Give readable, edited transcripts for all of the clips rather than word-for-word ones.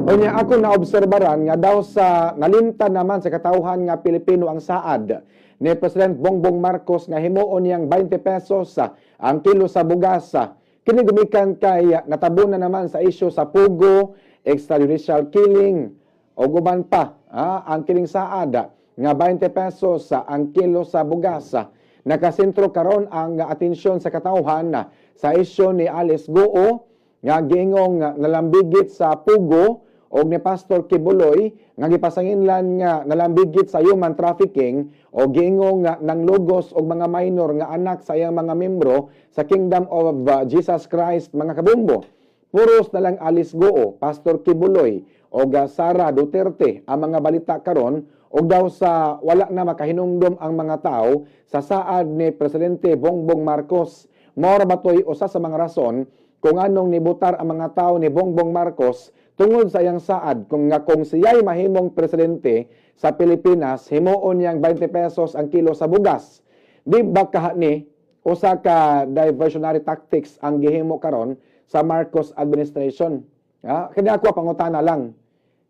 Unya ako naobserbaran nga daw sa nalimtan naman sa katawhan nga Pilipino ang saad ni President Bongbong Marcos nga himuon niyang 20 pesos ang kilo sa bugas. Kini gumikan kay natabunan naman sa isyu sa POGO, extrajudicial killing o uban pa ang kining saad nga 20 pesos ang kilo sa bugas. Nakasentro karon ang atensyon sa katawhan sa isyu ni Alice Guo nga giingong nalambigit sa POGO og ni Pastor Quiboloy nga gipasanginlan nga nalambigit sa human trafficking o giingong nga nanglugos og mga minor nga anak sa iyang mga membro sa Kingdom of Jesus Christ, mga kabombo. Puros na lang Alice Guo, Pastor Quiboloy o Sara Duterte ang mga balita karon og daw sa wala na makahinumdom ang mga tao sa saad ni Presidente Bongbong Marcos. Mao ra ba to'y usa sa mga rason kung anong nibutar ang mga tao ni Bongbong Marcos tungod sa iyang saad kung nga kung siya'y mahimong presidente sa Pilipinas, himuon niyang 20 pesos ang kilo sa bugas? Di ba kaha ni usa ka diversionary tactics ang gihimo karon sa Marcos administration? Ha? Kini ako pangutana lang.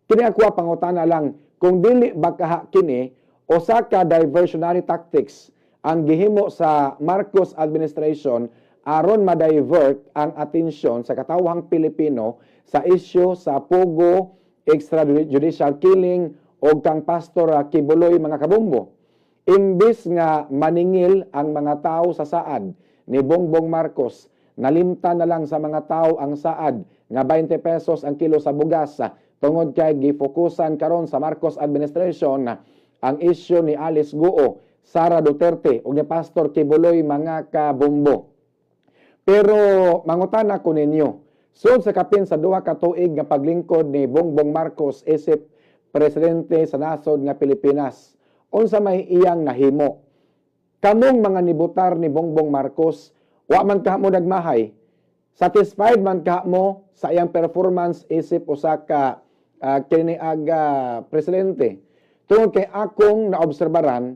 Kini ako pangutana lang kung dili ba kaha kini usa ka diversionary tactics ang gihimo sa Marcos administration aron ma-divert ang atensyon sa katawhang Pilipino sa isyu sa POGO, extrajudicial killing o kang Pastor Quiboloy, mga kabombo? Imbis nga maningil ang mga tao sa saad ni Bongbong Marcos, nalimtan na lang sa mga tao ang saad nga 20 pesos ang kilo sa bugas tungod kay gifokusan karon sa Marcos administration ang isyu ni Alice Guo, Sara Duterte ug ni Pastor Quiboloy, mga kabombo. Pero mangutana ko ninyo, sud sa kapin sa 2 ka tuig nga paglingkod ni Bongbong Marcos isip presidente sa nasod nga Pilipinas, unsa may iyang nahimo? Kamong mga nibutar ni Bongbong Marcos, wa man ka mo nagmahay. Satisfied man ka mo sa iyang performance isip usa ka kini aga presidente? Tungod kay akong naobserbaran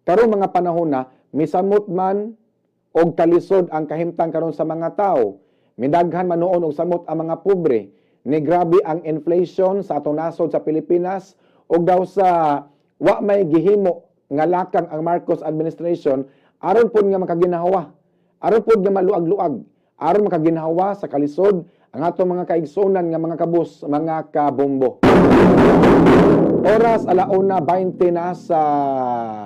karong mga panahon na misamot man og kalisod ang kahimtang karon sa mga tao. Midaghan man nuon og samot ang mga pobre. Ni grabe ang inflation sa atong nasod sa Pilipinas ug daw sa wa may gihimo nga lakang ang Marcos administration aron pod nga makaginhawa. Aron pod nga maluag-luag, aron makaginhawa sa kalisod ang atong mga kaigsunan nga mga kabus, mga kabombo. Oras 1:20 na sa